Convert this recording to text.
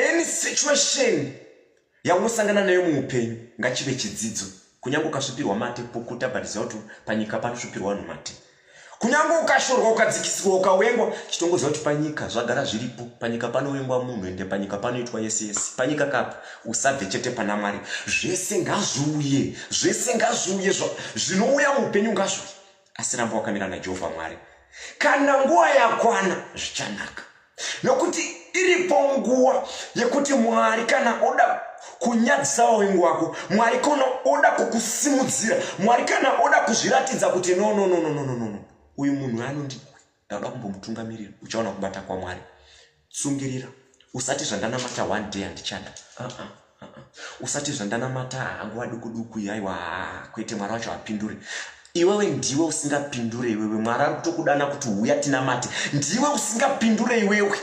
Any situation yaunosangana nayo muupenyu ngachive chidzidzo. Kunyange ukasvipirwa mate, pukuta, but ziva kuti panyika panosvipirwa vanhu mate. Kunyange ukashorwa, ukadzikisirwa, ukawengwa, chitongoziva kuti panyika zvagara zviripo. Panyika panowengwa munhu ende panyika panoitwa yese yese. Panyika kapa usabve chete pana Mwari. Zvese ngazviuye, zvese ngazviuye, zvinouya muupenyu ngazviuye, asi ramba wakamira naJehovha Mwari. Kana nguva yakwana zvichanaka. Nokuti iripo nguva yekuti Mwari kana oda kunyadzisa vavengi wako, Mwari kana oda kukusimudzira, Mwari kana oda kuzviratidza kuti no no no no no no no, uyu munhu anondi ndauda kumbomutungamirira, uchaona kubata kwaMwari. Tsungirira, usati zvandanamata one day handichada. Uh-uh. Uh-uh. Usati zvandanamata nguva duku duku aiwa, kwete, Mwari wacho hapindure. Iwewe ndiwe usingapindure iwewe. Mwari ari kutokudana kuti huya tinamate, ndiwe usingapindure iwewe.